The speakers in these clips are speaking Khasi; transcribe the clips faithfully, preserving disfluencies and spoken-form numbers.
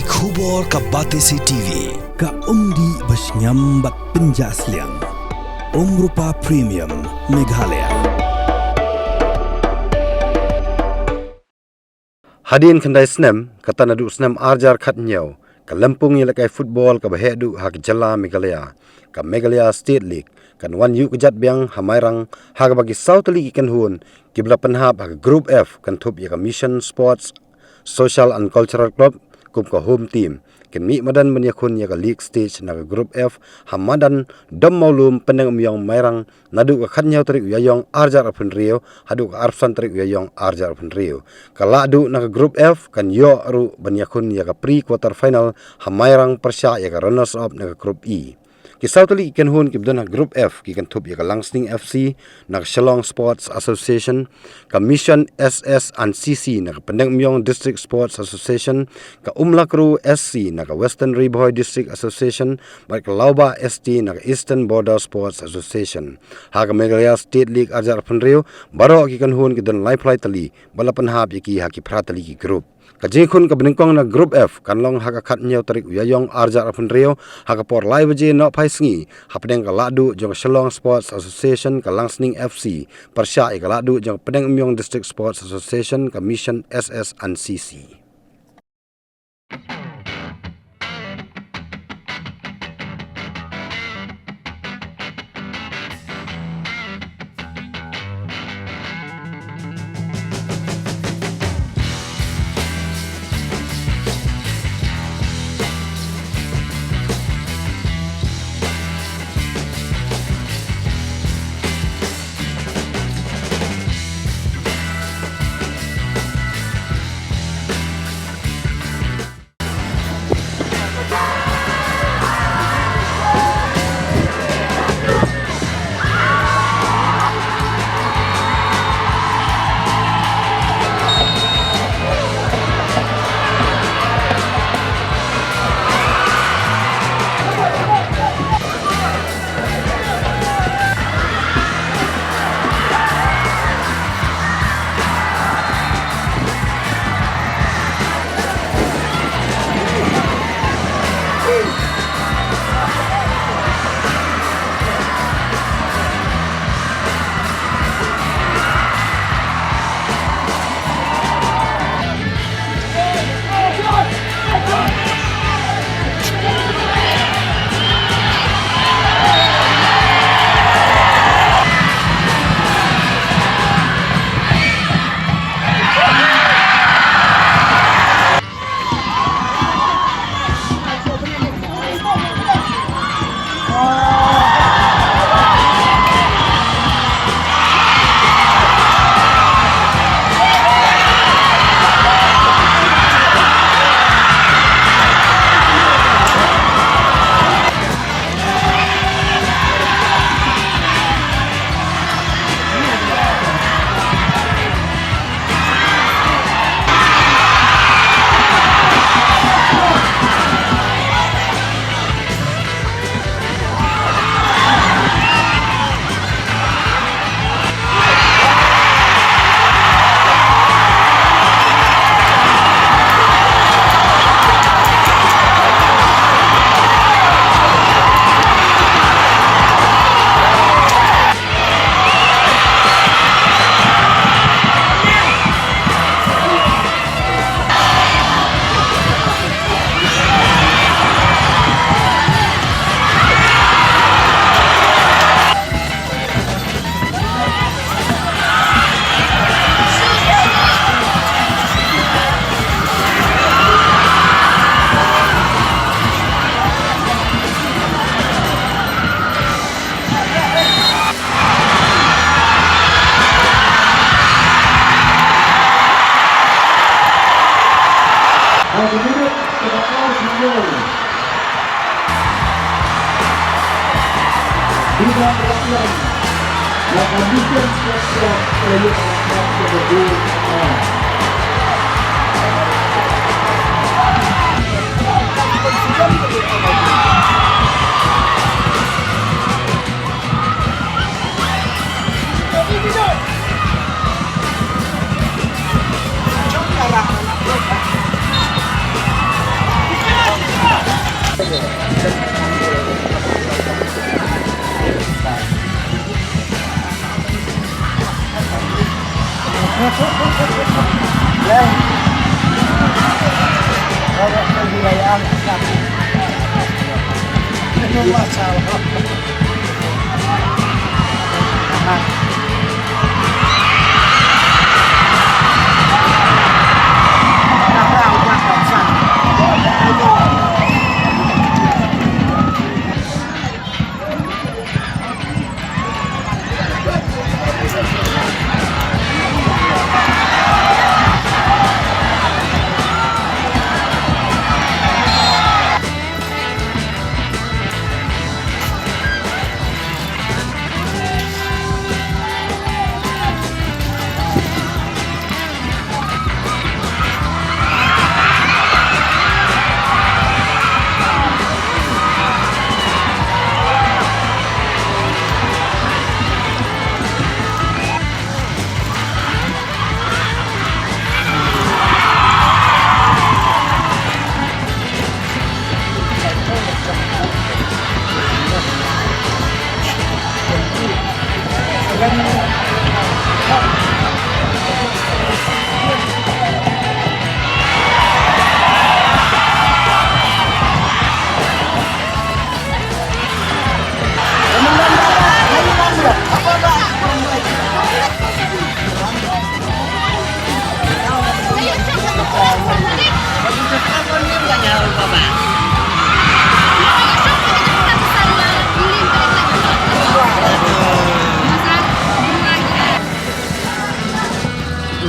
Khubor ka Batesi T V, ka umdih ba shngiam bad pynjah sliang. Umrupa Premium, Meghalaya. Hadien khyndai snem, kata naduh snem arjar khat hynñiew, ka lympung ïalehkai football kaba heh duh ha ka jylla Meghalaya, ka Meghalaya State League, kan wan ïuh kjat biang ha Mairang, ha kaba ki saw tylli ki kynhun kiba la pynhap ha ka Group F kan thup ïa ka Mission Sports Social and Cultural Club kum ka home team. Kin mih madan ban ïakhun ïa ka league stage na ka Group F ha madan Dom Mawlum, Pdeng Umïong, Mairang, naduh ka khathynñiew tarik u Ïaïong arjar arphew hynriew haduh ka arphew san tarik u Ïaïong arjar arphew hynriew. Ka lahduh na ka Group F kan ïoh ruh ban ïakhun ïa ka pre quarter final ha Mairang pyrshah ïa ka runners up na ka Group E. Ki saw tylli ki kynhun kiba don ha Group F ki kan thup ïa ka Langsning F C na ka Shillong Sports Association, ka Mission S S and C C na ka Pdeng Umïong District Sports Association, ka Umlakru S C na ka Western Ri Bhoi District Association, bad ka Lawbah S T na ka Eastern Border Sports Association. Ha ka Meghalaya State League arjar arphew hynriew, baroh ki kynhun ki don laiphew lai tylli, bad la pynhap ïa ki ha ki phra tylli ki group. Ka jingïakhun kaba nyngkong na Group F kan long ha ka khathynñiew tarik u Ïaïong arjar arphew hynriew, ha ka por lai baje nohphai sngi, hapdeng ka lahduh jong ka Shillong Sports Association, ka Langsning F C pyrshah ïa ka lahduh jong ka Pdeng Umïong District Sports Association, ka Mission S S and C C.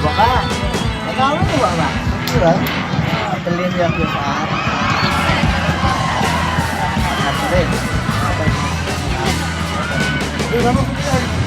Baba, baba, baba. Kira. Telin ya ke saat. Telin. Telin.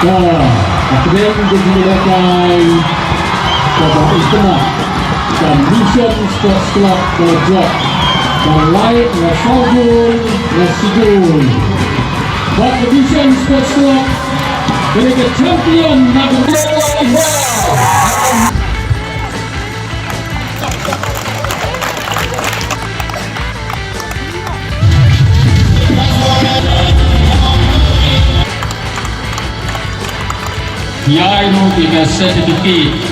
Ka, ka pdeng ka jingïalehkai kaba itynnad, ka Mission Sports Club ka la jop da lai na saw gol na shi gol. Bad ka Mission Sports Club ka dei ka champion na ka Ïa ino ki ka certificate